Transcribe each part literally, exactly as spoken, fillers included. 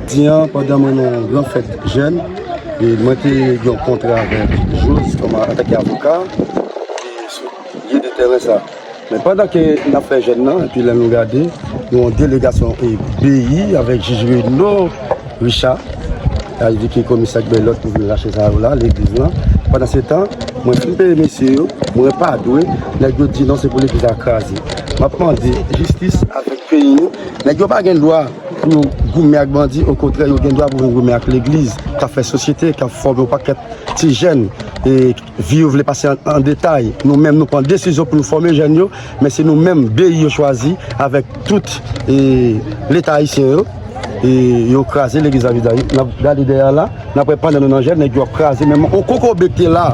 Jodi a, pandan mwen nan yon gran fèt jèn, e mwen te gen yon kontra avèk Jose kòm antanke avoka, e sou lye de tèren sa. Men pandan ke n ap fè jèn nan, epi lè nou gade, nou yon delegasyon e B I avèk jij Reno Richard, sa vle di ki komisè ak Bèlòt pou vin rache sa yo la, legliz lan. Pandan se tan, mwen fin peye mesye yo, mwen pa dwe, nèg yo di non, se pou legliz la kraze. M ap mande jistis avèk peyi nou. Nèg yo pa gen dwa pou yo goumen ak bandi, okontrè, yo gen dwa pou vin goumen ak legliz, k ap fè sosyete, k ap fòme yon pakèt ti jèn, e vi yo vle pase an, an detay. Nou menm, nou pran desizyon pou nou fòme jèn yo, men se nou menm, B I yo chwazi avèk tout, e, Leta ayisyen yo, e yo kraze legliz Lavi Dayou. N ap gade dèyè la, n ap wè pandan nou nan jèn, nèg yo ap kraze. Men yon kokobe ki te la,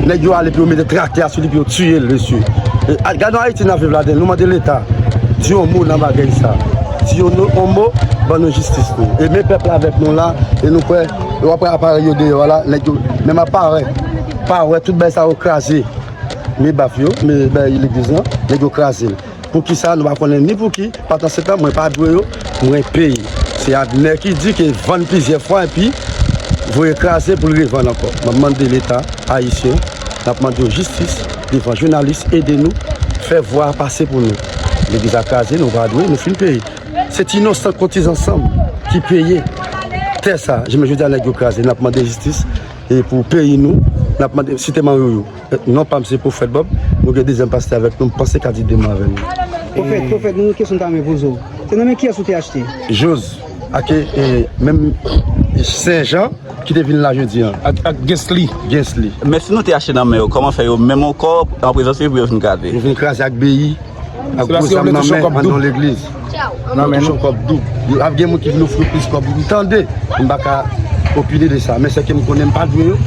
nèg yo ale pou yo mete traktè a sou li, pou yo tiye l, mesye. E, a, gade yon Ayiti n ap viv ladan l, nou mande Leta, di yon mo nan bagay sa. Di yon, yon mo, ban nou jistis nou. E men pèp la avèk nou la, e nou kwè, yo ap aparèy yo deyò a la, nèg yo, men m ap parèt, pa wè tout bagay sa yo kraze. Men baf yo, men bagay legliz lan, nèg yo kraze l. Poukisa nou pa konnen ni pouki, pandan se tan, mwen pa dwe yo, mwen peye. Se Abner ki di ke vann plizyè fwa epi voye kraze pou l revann ankò. M ap mande Leta ayisyen, n ap mande yo jistis devan jounalis, ede nou, fè vwa a pase pou nou. Legliz la kraze, nou pa dwe, nou fin peye. Se ti inosan kont ti zansanm ki peye tè sa. Jounen jodi a, nèg yo kraze, n ap mande jistis, e pou peyi nou, n ap mande, site Manyouyou. Non pa m se Pwofèt Bob, nou gen dezyèm pastè avèk nou, m panse ka di de mo avè nou. Pwofèt, pwofèt, nou gen kesyon ta renmen poze w. Se nan men kiyès ou te achte? Jose, ak, e, menm Sen Jan ki te vin la jodi a. Ak, ak Gensly. Gensly. Men si nou te achte nan men yo, kòman fè yo menm ankò, an prezans yo, pou yo vin kraze? Yo vin kraze ak B I, ak gwo zam nan men, anndan legliz. Nan men nou. Kòb doub. Yo ap gen moun ki vin ofri plis kòb. M tande, m pa ka opine de sa. Men sèke m konnen m pa dwe yo.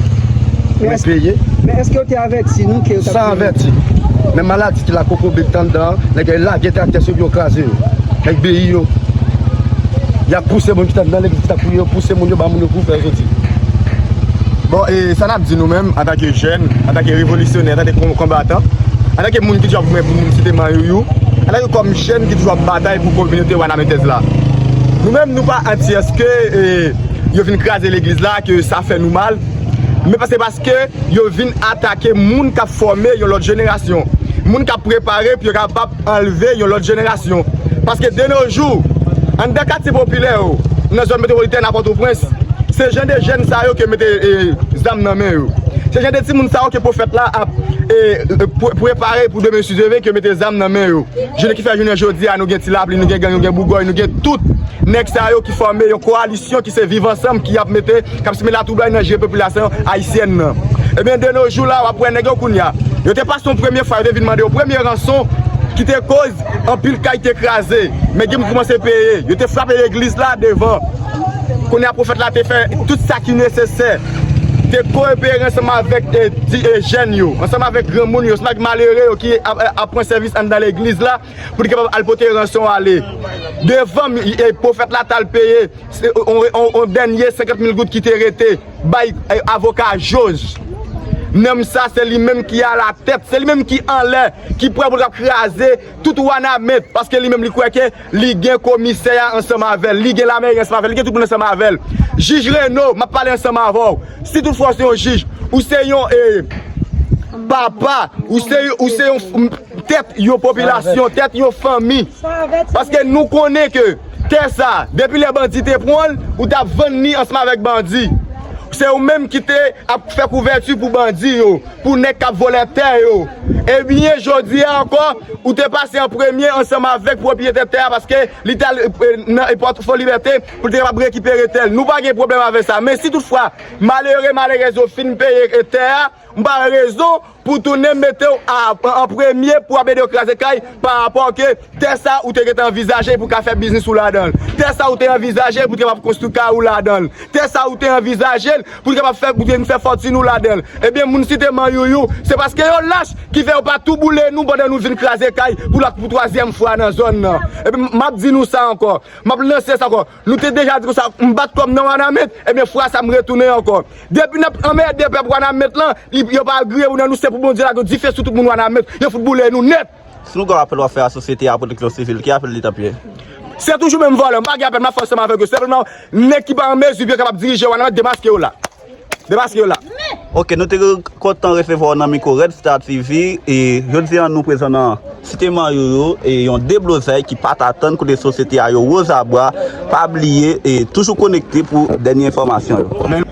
Mwen peye. Men èske yo te avèti nou ke yo t ap... San avèti. Men maladi ki la kokobe ki t anndan, nèg yo lage traktè sou yo, kraze yo. Nèg B I yo. Y ap pouse moun ki t anndan legliz, ki t ap priye yo, pouse moun yo, ba moun yo kou fè yo soti. Bon, e sa n ap di nou menm, antanke jèn, antanke revolisyonè, antanke kon-, konbatan, antanke moun ki toujou ap goumen pou moun site Manyouyou, antanke kòm jèn ki toujou ap batay pou kominote wanametèz la. Nou menm, nou pa anti èske, e, yo vin kraze legliz la, ke sa fè nou mal, men se paske yo vin atake moun k ap fòme yon lòt jenerasyon, moun k ap prepare pou yo kapab anlve yon lòt jenerasyon. Paske de nos jours, anndan katye popilè yo, nan zòn metwopolitèn a Pòtoprens, se jan de jèn sa yo ke mete, e, zam nan men yo. Se jan de timoun sa yo ke pwofèt la ap, e, e, pre-, prepare pou demen si Dye vle, ke mete zam nan men yo. Jounen ki fè jounen jodi a, nou gen Ti Lapli, nou gen gang, nou gen Bougòy, nou gen tout nèg sa yo ki fòme yon kowalisyon ki se Viv Ansanm ki ap mete, k ap simen latwoublay nan je popilasyon ayisyèn nan. Ebyen, de nos jours la, w ap wè nèg yo kounye a. Yo te pase yon premye fwa, yo te vin mande yon premye ranson ki te koz anpil kay te kraze. Men gen moun koumanse peye. Yo te frape legliz la devan. Kounye a pwofèt la te fè tout sa ki nesesè. Te koopere ansanm avèk, e, ti, e, jèn yo, ansanm avèk granmoun yo, ansanm avèk malere yo ki ap, ap pran sèvis anndan legliz la pou li kapab al pote ranson ale. Devan, e, pwofèt la t al peye, se, on, on, on dènye senkant mil goud ki te rete, bay, e, avoka Jose. Nonm sa, se li menm ki alatèt, se li menm ki anlè, ki prè pou l ap kraze tout Wanament, paske li menm li kwè ke li gen komisè a ansanm avè l, li gen lamèri ansanm avè l, li gen tout moun ansanm avè l. Jij Reno, m ap pale ansanm avè w. Si toutfwa w se yon jij, ou se yon, e, papa, ou se, ou se yon f-, tèt yon popilasyon, tèt yon fanmi. Paske nou konnen ke tè sa, depi lè bandi te pran l, ou t ap vann li ansanm avèk bandi. Se ou menm ki te ap fè kouvèti pou bandi yo, pou nèg k ap vòlè tè yo. Ebyen, jodi a ankò, ou te pase an premye ansanm avèk pwopyetè tè a, paske li t al, e, nan, e, pòt Fò Libète pou l te kapab rekipere tè l. Nou pa gen pwoblèm avèk sa. Men si toutfwa, malere, malerèz yo fin peye, e, tè a, m pa wè rezon pou tounen mete w a, an, an premye pou ap ede yo kraze kay pa rapò ke tè sa ou te gentan anvizaje pou ka fè biznis ou ladan l. Tè sa ou te anvizaje pou te kapab konstwi kay ou ladan l. Tè sa ou te anvizaje l pou te kapab fè, pou te vin fè fòtin ou ladan l. Ebyen, moun site Manyouyou, se paske yo lach ki fè yo pa tou boule nou pandan nou vin kraze kay pou lòt, pou twazyèm fwa nan zòn nan. Ebyen, m ap di nou sa ankò. M ap lanse sa ankò. Nou te deja di konsa, m bat kò m nan Wanament, ebyen, fwa sa m retounen ankò. Depi n ap anmède pèp Wanament lan, li, yo pa griye pou nan nou, se pou Bondye lage yon dife sou tout moun Wanament, yo fout boule nou nèt. Si nou gen yon apèl w ap fè a sosyete a, pwoteksyon sivil, ki apèl li t ap ye? Se toujou menm vòlè, m pa gen apèl, m ap fè ansanm avèk yo. Senpleman, nèg ki pa an mezi pou yo kapab dirije Wanament, demaske yo la. Demaske yo la. Ok, nou te kontan resevwa w nan mikwo Red Star T V. E jodi a, nou prezan nan Site Mayoyo, e yon deblozay ki pa t atann kote sosyete a yo wozabwa. Pa bliye, e toujou konekte pou dènye enfòmasyon yo.